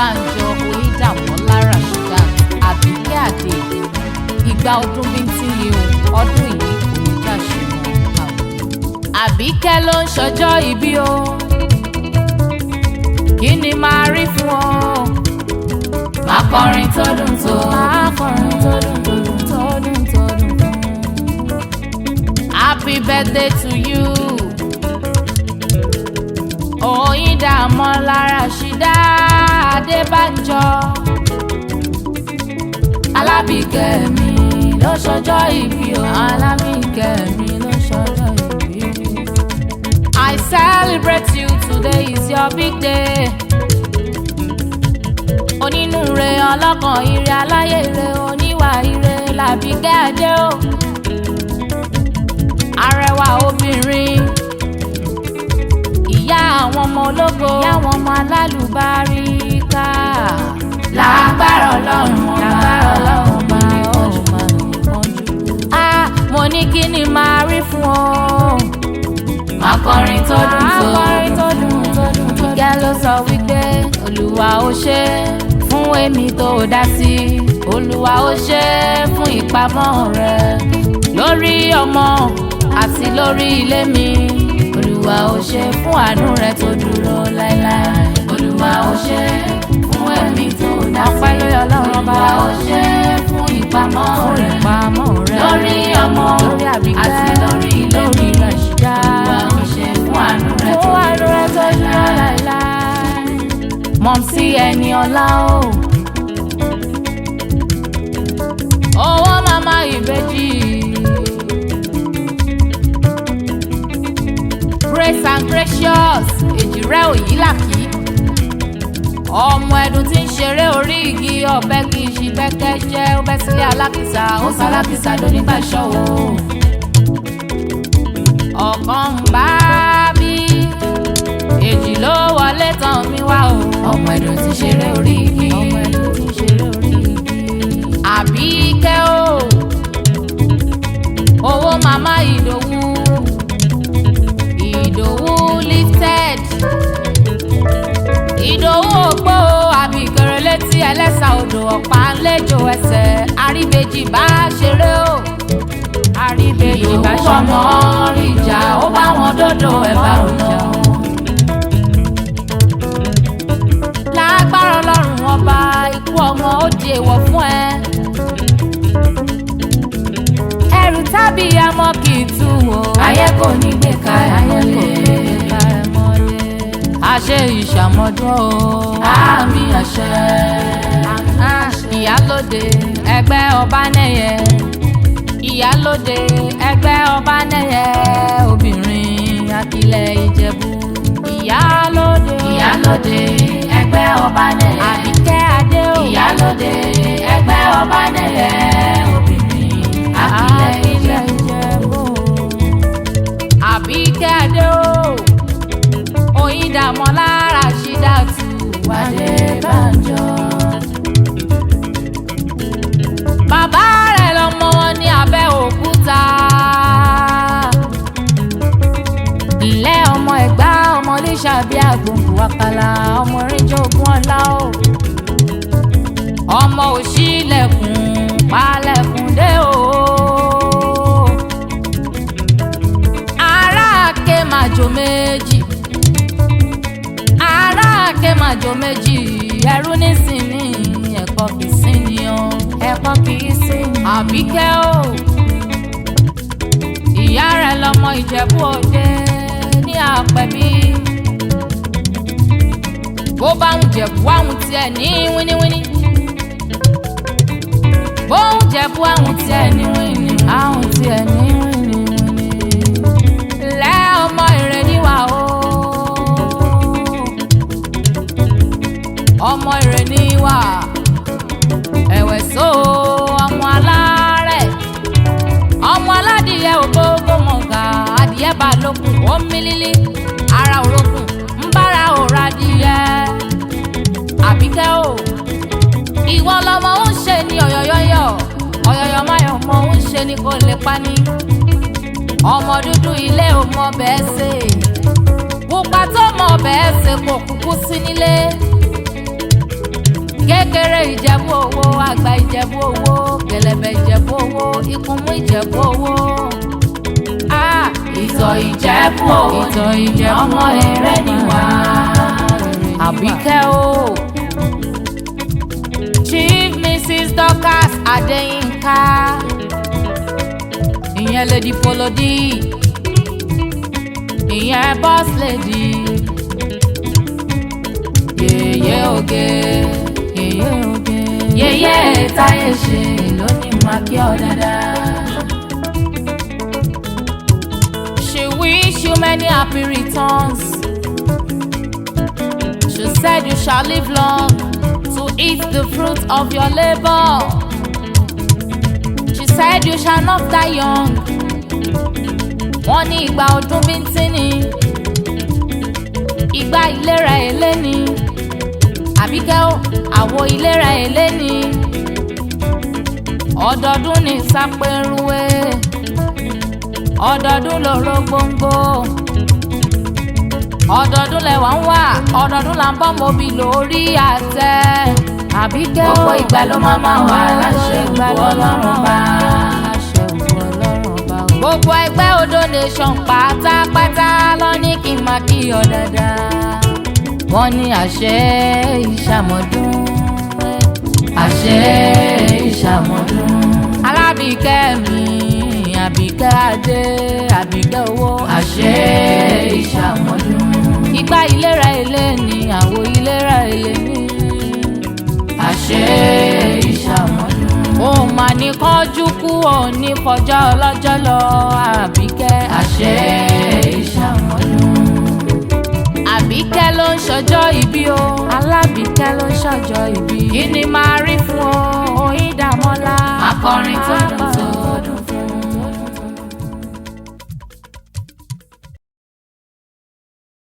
Adébánjọ Oyíndàmọ́lá Rasheedat Àbíkẹ́ Adé, ìgbà ọdún bíntín ni o, ọdún yìí kò ní jàṣẹ mọ́ àwọn. Àbíkẹ́ ló ń ṣọjọ́ ìbí o, kí ni màá rí fún ọ? Máa kọrin tó dùn tó Máa kọrin tó dùn tó dùn tó dùn tó dùn fún. Happy birthday to you. Oyíndàmọ́lá Rasheedat Adébánjọ. Alábìkẹ́ mi ló ṣọjọ́ ìbí o. Alábìkẹ́ mi ló ṣọjọ́ ìbí. I celebrate you, today is your big day. Onínúure, ọlọ́kàn ire, aláyé ire, oníwà ire làbíkẹ́ adé o. Arẹwà obìnrin, ìyá àwọn ọmọ ológo, ìyá àwọn ọmọ alálùbáríkà. Lágbára Ọlọ́run Ọba. Lágbára Ọlọ́run Ọba, ó máa ní kánjú. Ah, mo ní kí ni màá rí fún ọ? Máa kọrin tó dùn tó Akọrin tó dùn tó dùn tó dùn. Ìyá ló sọ wípé Olúwa ó ṣe fún èmi tó dá sí. Olúwa ó ṣe fún ìpamọ́ rẹ lórí ọmọ àti lórí ilé mi. Olúwa ó ṣe fún àánú rẹ tó dúró láéláé. Olúwa ó ṣe fún ẹ̀mí tó dá sí. Ọpẹ́ lórí Ọlọ́run Ọba. Olúwa ó ṣe fún ìpamọ́ Fún rẹ̀ ìpamọ́ rẹ lórí ọmọ lórí Àbíkẹ́ àti lórí ilé mi. Lórí Rashida. Olúwa ó ṣe fún àánú rẹ̀ Fún àánú rẹ tó dúró láéláé. Mọ̀mísí ẹni ọlá o. Owó màmá ìbejì. Grace and Gracious, èjìrẹ́ òyìnlàkì. Ọmọ ẹ̀dùn tí ń ṣeré orí igi ọ̀bẹ kì í ṣi bẹ́kẹ́ jẹ́, ó bẹ́ sílé alákìsà, ó sálákìsà lónígbàṣọ́ o. Ọ̀kan ń bá bí èjì ló wọlé tán mi wá o. Ọmọ ẹ̀dùn tí ṣeré orí igi. Ọmọ ẹ̀dùn tí ń ṣeré orí igi. Àbíkẹ́ o, owó màmá Ìdòwú, Ìdòwú lifted, Ìdòwú ògbó, àbíkẹ́rẹ́ létí ẹlẹ́sà odò ọ̀pá ńlẹ́jọ ẹsẹ̀ àríbejì bá ṣeré o. Àríbejì bá Ìdòwú ṣeré ọmọ rìjà, ó bá wọn dọ́dọ̀ ẹ̀ bá ọ̀nà. Lágbára Ọlọ́run Ọba, ikú ọmọ ó di èèwọ̀ fún ẹ. Ẹrù tábì amọ́ kì í tú o. Ayé kò ní gbé ka ẹ̀ Ayé kò mọ́lẹ̀. ní gbé ka ẹ mọ́lẹ̀. Àṣẹ ìṣàmọ́dún o. Àmì àṣẹ. Ìyálóde ẹgbẹ́ Ọbanẹ́yẹ, ìyálóde ẹgbẹ́ Ọbanẹ́yẹ, obìnrin akilẹ̀ Ìjẹ̀bú. Ìyálóde o. Ìyálóde ẹgbẹ́ Ọbanẹ́yẹ. Àbíkẹ́ Adé o. Ìyálóde ẹgbẹ́ Ọbanẹ́yẹ, obìnrin akilẹ̀ Akilẹ̀ Ìjẹ̀bú. Ìjẹ̀bú. Àbíkẹ́ Adé o. Oyíndàmọ́lá Rasheedat Adébánjọ. Bàbá rẹ̀ lọmọ wọn ní Abẹ́òkúta. Ilé ọmọ Ẹ̀gbá, ọmọ Lísàbí àgbòǹgbò àkàlà, ọmọ oríjọ ogún ọlá o. Ọmọ òṣìlẹ̀kùn palẹ̀kùn dé o. Ará ké màjò méjì. Ará ké màjò méjì. Ẹrú nísìnyí, ẹ̀kọ́ kìí sí ni o. Ẹ̀kọ́ kìí sí ni. Àbíkẹ́ o, ìyá rẹ̀ lọmọ Ìjẹ̀bú Òde ní Àpẹ̀bí. Bó bá ń jẹ̀bú àwọn tiẹ̀ ní wíníwíní. Bó ń jẹ̀bú àwọn tiẹ̀ ní wíní. Àwọn tiẹ̀ ní wíníwíní. Lẹ́ ọmọ ìrè níwà o. Ọmọ ìrè níwà. Ẹ̀wẹ̀ só ọmọ alárẹ̀, ọmọ aládìyẹ ògbógbó mọ̀gà, adìyẹ bá lókun ó mí lílí, ara òrókùn ń bára òrà adìyẹ. Àbíkẹ́ o, ìwọ lọmọ ń ṣe ní ọ̀yọ̀yọ̀yọ̀, ọ̀yọ̀yọ̀ máyọ̀ mọ ń ṣe ní kò lè pani. Ọmọ dúdú ilé ò mọ bẹ́ẹ̀ ṣe, pupa tó mọ bẹ́ẹ̀ ṣe kò kúkú sí nílé. Kékeré Ìjẹ̀bú Owó, àgbà Ìjẹ̀bú Owó, kẹlẹ̀bẹ̀ Ìjẹ̀bú Owó, ìkùnmú Ìjẹ̀bú Owó. Ah, Ìtọ̀ Ìjẹ̀bú Owó ìtọ̀ Ìjẹ̀bú ọmọ eré ni wá. Àbíkẹ́ o. Chief Mrs. Dorcas Adéyínká. Ìyẹn Lady Polodi. Ìyẹn Boss Lady. Yèyé oge. Yèyé oge. Yèyé táyé ṣe lónìí máa kí ọ dáadáa. She wish you many happy returns. She said you shall live long to eat the fruit of your labor. She said you shall not die young. Wọ́n ní ìgbà ọdún bíntín ni, ìgbà ìlera èlé ni, Àbíkẹ́ ó àwo ìlera èlé ni. Ọdọọdún ní sápẹ́rúwé, ọdọọdún lóró gbòǹgbò, ọdọọdún lẹwà ń wà, ọdọọdún là ń bọ́ mọ́bí lórí àtẹ. Àbíkẹ́ ó Gbogbo ìgbà ló máa máa wà láṣẹ ìgbà ògo ló Ọlọ́run máa bá. láṣẹ ògo Ọlọ́run bá o. Gbogbo ẹgbẹ́ Odo Nation pátápátá ló ní kí n máa kí ọ dáadáa. Wọ́n ní àṣẹ ìṣàmọ̀dún. Àṣẹ ìṣàmọ̀dún. Alábìkẹ́ mi, Àbíkẹ́ Adé, Àbíkẹ́ Owó. Àṣẹ ìṣàmọ̀dún. Ìgbà ìlera èlé ni, àwo ìlera èlé ni. Àṣẹ ìṣàmọ̀dún. Ó mà ní kánjú kú, ò ní fọjọ́ ọlọ́jọ́ lọ, Àbíkẹ́. Àṣẹ ìṣàmọ̀dún. Àbíkẹ́ ló ń ṣọjọ́ ìbí o. Alábìkẹ́ ló ń ṣọjọ́ ìbí. Kí ni màá rí?